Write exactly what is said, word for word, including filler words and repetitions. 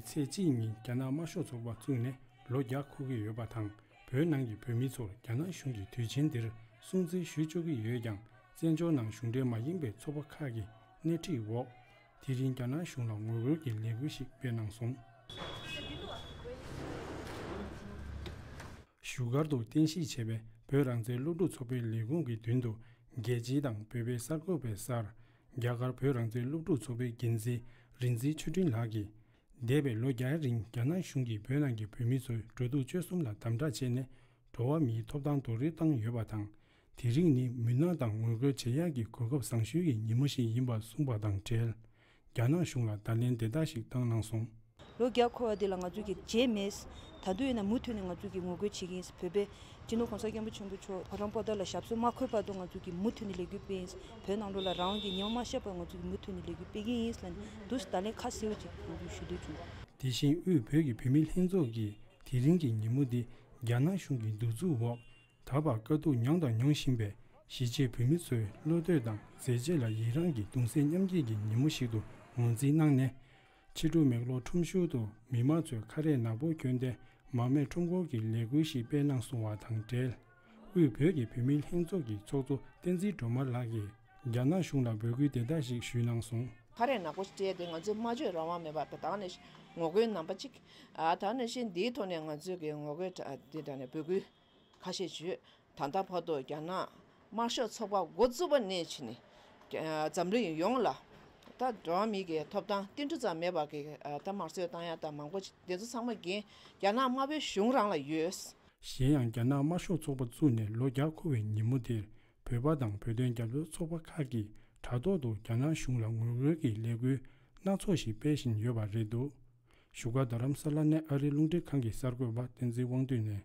ཚེས་གཅིག་ཉིན་རྒྱ་ནག་དམར་ཤོག་ཚོགས་པ་བཙུགས་ནས་ལོ་བརྒྱ་འཁོར་གྱི་ཡོད་པ་དང་། བོད་ནང་གི་བོད་མི་ཚོར་རྒྱ་ནག་གཞུང་གིས་དུས་ཆེན་འདིར་སྲུང་བརྩི་ཞུ་བཅུག་གི་ཡོད་ཀྱང་། བཙན་བྱོལ་ནང་གཞུང་འབྲེལ་མ་ཡིན་པའི་ཚོགས་པ་ཁག་གི་སྣེ་ཁྲིད་འོག་དེ་རིང་རྒྱ་ནག་གཞུང་ལ་ངོ་རྒོལ་གྱི་ལས་འགུལ་ཞིག་སྤེལ་གནང་སོང་། བཞུགས་སྒར་དུ་རྟེན་གཞི་བྱས་པའི་བོད་རང་བཙན་སློབ་ཕྲུག་ཚོགས་པའི་ལས་ཁུངས་ཀྱི་མདུན་དུ། རྒྱལ་སྤྱི་དང་བོད་པའི་གསར་འགོད་པའི་སར་རྒྱ་གར་བོད་རང་བཙན་སློབ་ཕྲུག་ཚོགས་པའི་འགན་འཛིན་རིག་འཛིན་ཆོས་སྒྲོན་ལགས་ཀྱིས། འདས་པའི་ལོ་བརྒྱའི་རིང་རྒྱ་ནག་གཞུང་གིས་བོད་ནང་གི་བོད་མི་ཚོའི་འགྲོ་འདུག་སྤྱོད་གསུམ་ལ་དམ་དྲག་བྱས་ནས། འགྲོ་བ་མིའི་ཐོབ་ཐང་རྡོག་རོལ་བཏང་ཡོད་པ་དང་། དེ་རིང་ནི་མུན་ནག་དང་ངོ་རྒོལ་བྱེད་ཡག་གི་གོ་སྐབས་བཟང་ཤོས་ཀྱི་ཉིན་མོ་ཞིག་ཡིན་པ་གསུངས་པ་དང་འབྲེལ། རྒྱ་ནག་གཞུང་ལ་བརྡ་ལན་དེ་དག་ཞིག་བཏང་གནང་སོང་། ལོ་བརྒྱ་འཁོར་བ་འདི་ལ་ང་ཚོས་ཀྱི་བརྗེད་མེད། ད་དུང་ཡིན་ན་མུ་མཐུད་ནས་ང་ཚོས་ཀྱི་ངོ་རྒོལ་བྱེད་ཀྱི་ཡིན། བོད་པའི་སྤྱི་ནོར་༸གོང་ས་༸སྐྱབས་མགོན་ཆེན་པོ་མཆོག་ཕོ་བྲང་པོ་ཏཱ་ལ་ཞབས་སོར་མ་འཁོད་བར་དུ་ང་ཚོས་ཀྱི་མུ་མཐུད་ནས་ལས་འགུལ་སྤེལ་ཡིན། བོད་ནང་ལོགས་ལ་རང་དབང་གི་ཉི་མ་མ་ཤར་བར་ང་ཚོས་ཀྱི་མུ་མཐུད་ནས་ལས་འགུལ་སྤེལ་གྱི་ཡིན་ལབ་ནས་འདུག་སེ་བརྡ་ལན་ཁ་གསལ་པོ་ཅིག་ང་ཚོས་ཞུ་འདོད་བྱུང་། དེ་བཞིན་དབུས་བོད་ཀྱི་བུད་མེད་ལྷན་ཚོགས་ཀྱིས་དེ་རིང་གི་ཉིན་མོ་འདི་རྒྱ་ནག་གཞུང་གི་གདུག་རྩུབ་འོག་ད་བར་དཀའ་སྡུག་མྱངས་དང་མྱོང་བཞིན་པའི་གཞིས་བྱེས་བོད་མི་ཚོའི་བློ་གཏོད་དང་མཛད་རྗེས་ལ་ཡི་རངས་ཀྱི་གདུང་སེམས་མཉམ་སྐྱེད་ཀྱི་ཉིན་མོ་ཞིག་ཏུ་ངོས་འཛིན་གནང་ནས། ཕྱི་དྲོ་མེག་ལོར་ཁྲོམ་ཞོར་དུ་མི་མང་ཚོས་ཁ་རས་ནག་པོ་གྱོན་ཏེ་མར་མེ་ཁྲོམ་སྐོར་གྱི་ལས་འགུལ་ཞིག་སྤེལ་གནང་སོང་བ་དང་འབྲེལ། དབུས་བོད་ཀྱི་བུད་མེད་ལྷན་ཚོགས་ཀྱི་ཚོགས་གཙོ་བསྟན་འཛིན་སྒྲོལ་མ་ལགས་ཀྱིས་རྒྱ་ནག་གཞུང་ལ་འབོད་སྐུལ་དེ་དག་ཞིག་ཞུས་གནང་སོང་། ཁ་རས་ནག་པོ་སྤྲས་ཏེ་ང་ཚོས་སྨྲ་བརྗོད་རང་དབང་མེད་པར་ད་ནས་ངོ་རྒོལ་རྣམ་པ་གཅིག་ཨ་ད་ནས་བཞིན་འདིའི་ཐོག་ནས་ང་ཚོས་ཀྱི་ངོ་རྒོལ་འདི་དག་ནས་འབོད་སྐུལ་ཁ་ཤས་ཞུས། ད་ལྟ་བར་དུ་རྒྱ་ནག་དམར་ཤོག་ཚོགས་པ་འགོ་བཙུགས་པ་ནས་བྱས་ནས་རྒྱ་འཛམ་གླིང་ཡོངས་ལ་ད་འགྲོ་བ་མི་གི་ཐོབ་ཐང་ཏིལ་འབྲུ་ཙམ་མེད་པ་གི་ད་དམར་གསོད་བཏང་ཡ་ད་མང་པོ་ཅིག་དེ་ཚོ་ཚང་མ་འགན་རྒྱ་ནག་དམར་པོའི་གཞུང་རང་ལ་ཡོད། གཞན་ཡང་རྒྱ་ནག་དམར་ཤོག་ཚོགས་པ་བཙུགས་ནས་ལོ་བརྒྱ་འཁོར་བའི་ཉིན་མོ་དེར་བོད་པ་དང་བོད་དོན་རྒྱབ་སྐྱོར་ཚོགས་པ་ཁག་གིས་དྲ་ཐོག་ཏུ་རྒྱ་ནག་གཞུང་ལ་ངོ་རྒོལ་གྱི་ལས་འགུལ་སྣ་ཚོགས་ཤིག་སྤེལ་བཞིན་ཡོད་པ་རེད་འདུག་བཞུགས་སྒར་རྡ་རམ་ས་ལ་ནས་ཨ་རིའི་རླུང་འཕྲིན་ཁང་གི་གསར་འགོད་པ་བསྟན་འཛིན་དབང་འདུས་ནས།